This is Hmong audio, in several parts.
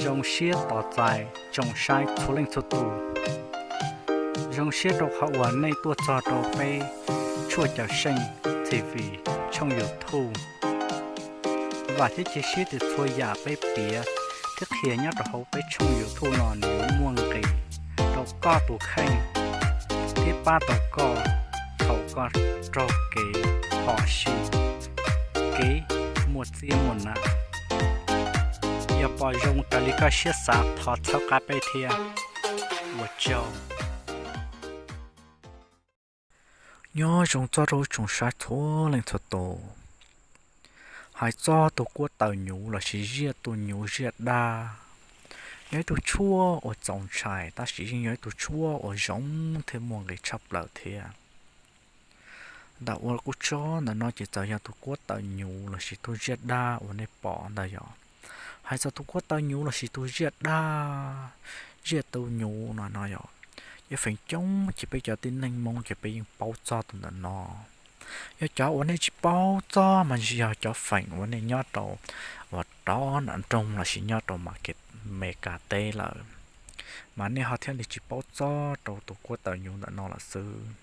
Zoo siab tos txais tsoom saib txhua leej txhua tus. Zoo siab rau qhov uas nej tuaj txog rau peb Tshuaj Cawm Seej T V tshooj YouTube. Vam thiab cia siab tias txhua yam peb piav thiab qhia nyob rau hauv peb tshooj YouTube no nws yuav muaj nqis rau koj tus kheej thiab pab tau koj thaum koj raug kev phom sij, kev muaj txiab muaj nam. Yog pom zoo raws li koj siab xav thov txhawb qab peb thiab. Ua tsaug. Nyob zoo txog rau tsoom saib txhua leej txhua tus. Hais txog tus kuab taws nyuv lossis ziaj tus nyuv ziaj daj, yog ib tug tshuaj uas txaus ntshai tab sis yeej yog ib tug tshuaj uas zoo thiab muaj nqis tshaj plaws thiab. Ntawm uas kuv tso ntawm no ces txawm yog tus kuab taws nyuv lossis tus ziaj daj uas nej pom ntawd yog. Hais txog tus kuab taws nyuv lossis tus ziaj daj, ziaj tus nyuv no no yog, ces feem coob ces peb cov tib neeg Hmoob ces peb yeej paub txog tus ntawm no. Yog cov uas nej tsis paub txog mas yog cov feem uas nej nyob rau uas rov nram nroog lossis nyob rau Amelikas teb lawm, mas nej ho thiaj li tsis paub txog rau tus kuab taws nyuv ntawm no lawm xwb.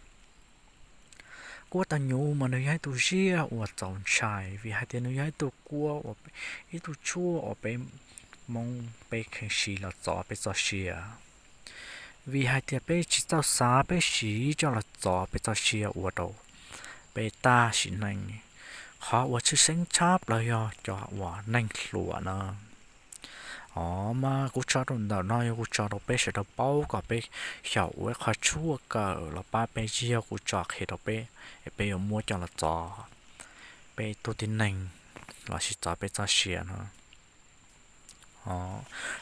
Kuab taws nyuv mas nws yog ib tug ziaj uas txaus ntshai vim hais tias nws yog ib tug kuab, ib tug tshuaj uas peb Hmoob peb kheev siv los txov peb txoj sia. Vim hais tias peb tsis txawj xav peb siv coj los txov peb txoj sia ua rau peb tag sim neej. Qhov uas tshwj xeeb tshaj plaws yog cov uas neeg hluas na. Os, mas kuv tso rau ntawm no yog kuv tso rau peb sawv daws paub kom peb xyaum ua ib qho tshuaj kawm los pab peb, tsis yog kuv tso qhia rau peb es peb yuav muab coj los txov peb tug tib neeg lossis txov peb txoj sia no.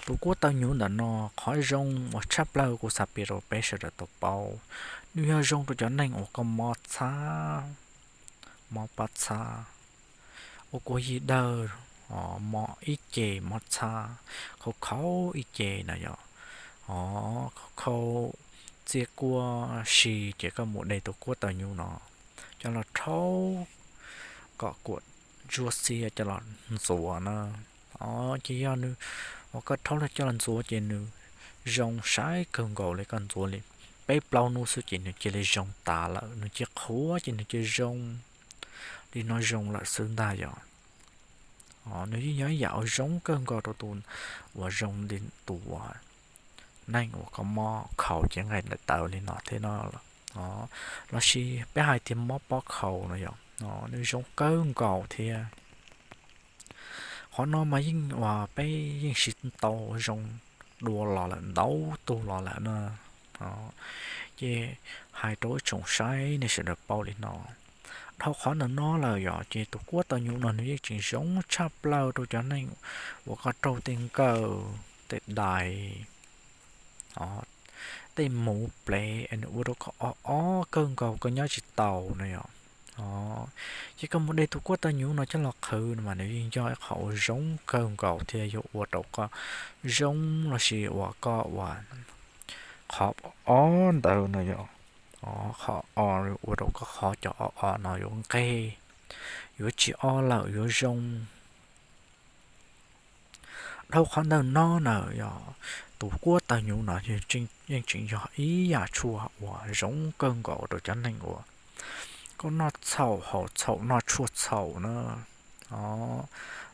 Tus kuab taws nyuv ntawm no qhov zoo uas tshaj plaws kuv xav piav rau peb sawv daws tau paub, nws yog zoo rau cov neeg uas koj mob txhab, mob pab txhab, ua kua yig dawb, mob ib ce mob txhab, khaus khaus ib ce na yog, khaus khaus txia kua si ces koj mus de tus kuab taws nyuv no coj los rhaub kom kuam ntsuab xiab coj los ntxuav na. Ces yog nws, uas koj rhaub coj los ntxuav ces nws zoo saib kawg nkaus li, koj ntxuav li peb plaub hnub xwb ces nws cia li zoo tas lawm, nws cia qhuav ces nws cia zoo li no zoo lawm xwb ntag yog. Nws yeej yog ib yam uas zoo kawg nkaus rau tus uas zoo li tus uas neeg uas koj mob khaus cev nqaij tawv li no thiab no, lossis peb hais tias mob pob khaus no yog, nws zoo kawg nkaus thiab. Qhov no mas yeej uas peb yeej siv tau zoo dua los lawm ntau tug los lawm na. Ces hais rau ib tsoom saib nej sawv daws paub li no. Dhau qhov ntawm no lawm yog ces tus kuab taws nyuv no nws yeej tseem zoo tshaj plaws rau cov neeg uas koj raug tej nkawm, tej dais, tej muv plev es nws ua rau koj o o kawg nkaus koj nyob tsis tau na yog. Ces koj mus de tus kuab taws nyuv no coj los qhwv no mas nws yeej yog ib qho uas zoo kawg nkaus thiab yuav ua rau koj zoo lossis uas koj uas qhov o ntawd no yog, qhov o ua rau koj qhov cov o o no yuav nqeg, yuav tsis o lawm yuav zoo. Dhau qhov ntawm no na yog, tus kuab taws nyuv no yeej tseem yog ib yam tshuaj uas zoo kawg nkaus rau cov neeg uas koj noj txhaum haus txhaum noj tshuaj txhaum na,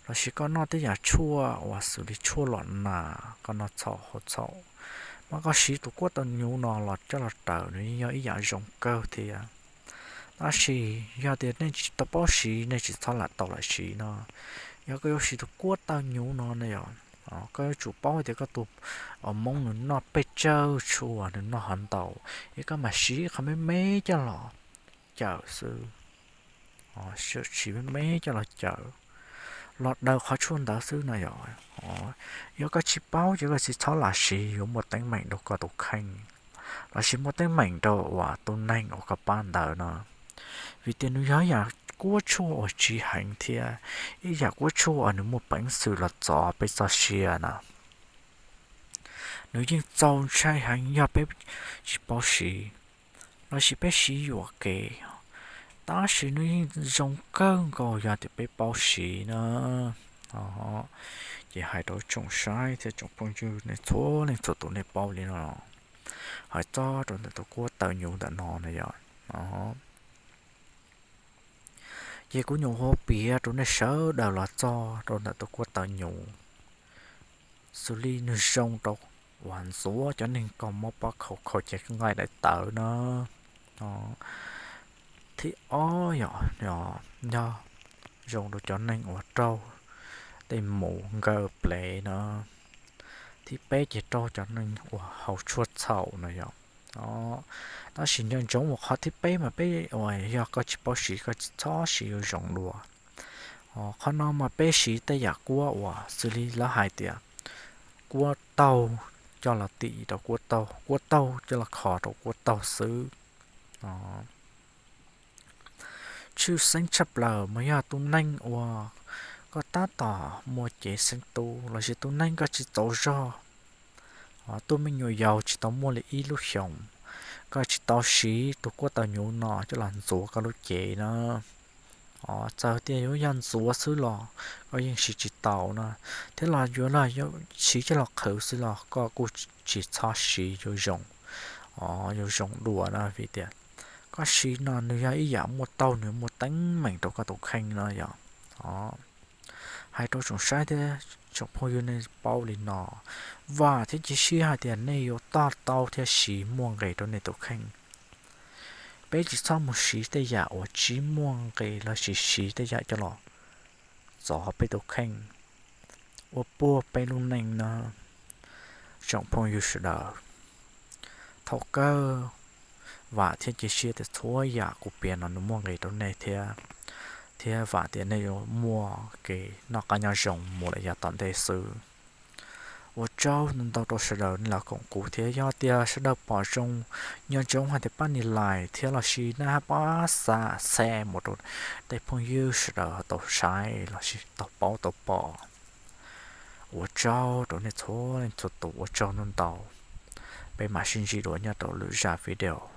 lossis koj noj tej yam tshuaj uas xws li tshuaj los nas koj noj txhaum haus txhaum, mas koj siv tus kuab taws nyuv no los coj los raws nws yeej yog ib yam zoo kawg thiab. Tab sis yog tias nej tsis tau paub siv nej tsis txhob lam tau lam siv no. Yog koj yuav siv tus kuab taws nyuv no ne yog, koj yuav tsum paub tias koj tus Hmoob nws noj pes tsawg tshuaj nws noj hov ntau, es koj mam siv qhov me me coj los cawm xwb. Siv me me coj los cawm, los daws qhov tshuaj ntawd xwb no yog. Yog koj tsis paub ces koj tsis txhob lam siv yuav muaj teeb meem rau koj tus kheej, lossis muaj teeb meem rau uas tus neeg uas koj pab ntawd no. Vim tias nws yog ib yam kuab tshuaj uas tsiv heev thiab ib yam kuab tshuaj uas nws muaj peev xwm los txov peb txoj sia na. Nws yeej txaus ntshai heev yog peb tsis paub siv, lossis peb siv yuam kev, tab sis nws yeej zoo kawg nkaus yog tias peb paub siv na. Ces hais rau tsoom saib thiab tsoom phooj ywg nej txhua leej txhua tus nej paub li no, hais txog rau ntawm tus kuab taw nyuv ntawm no na yom. Ces kuv nyuam qhuav piav rau nej sawv daws los txog rau ntawm tus kuab taw nyuv, xws li nws zoo rau uas ntxuav cov neeg kho mob pob khaum kho cev nqaij daim tawv na. Thib ob yom, yog zoo rau cov neeg uas raug tej mus nkaw plev na. Thib peb ces raug cov neeg uas haus tshuaj txhaum na yom. Tab sis nco ntsoov uas qhov thib peb mas peb uas yog koj tsis paub siv koj tsis txhob siv yuav zoo dua. Qhov no mas peb siv tej yam kuab uas xws li lawv hais tias kuab taug coj los tim rau kuab taug, kuab taug coj los kho rau kuab taug xwb. Tshwj xeeb tshaj plaws mas yog tus neeg uas koj tab tom muaj cev xeeb tub lossis tus neeg koj tsis txaus zog, tus me nyuam yaus tsis tau muaj li ib lub xyoos, koj tsis tau siv tus kuab taw nyuv no coj los ntxuav koj lub cev na. Txawm tias yuav yog ntxuav xwb los koj yeej siv tsis tau na, thiab los yuav los siv coj los qhwv xwb los koj kuj tsis txhob siv yuav zoo, yuav zoo dua na, vim tias koj siv no nws yog ib yam muaj taug nws muaj teeb meem rau koj tus kheej no yom. Hais rau tsoom saib thiab tsoom phooj ywg nej paub li no, vam thiab cia siab hais tias nej yuav toj tau thiab siv muaj nqis rau nej tus kheej. Peb tsis txhob mus siv tej yam uas tsis muaj nqis lossis siv tej yam coj los txov peb tus kheej, ua puag peb lub neej na. Tsoom phooj ywg sawv daws, thaum kawg vam thiab cia siab tias txhua yam kuv piav no nws muaj nqis rau nej thiab, thiab vam tias nej yuav muaj kev noj qab nyob zoo mus lawm yav tom ntej xwb. Ua tsaug ntau ntau rau sawv daws nej los koom kuv thiab, yog tias sawv daws pom zoo, nco ntsoov hais tias pab nias like thiab lossis nej pab xa share mus rau tej phooj ywg sawv daws tau saib lossis tau paub tau pom. Ua tsaug rau nej txhua leej txhua tus, ua tsaug ntau ntau. Peb mam sib ntsib dua nyob rau lwm zaj video.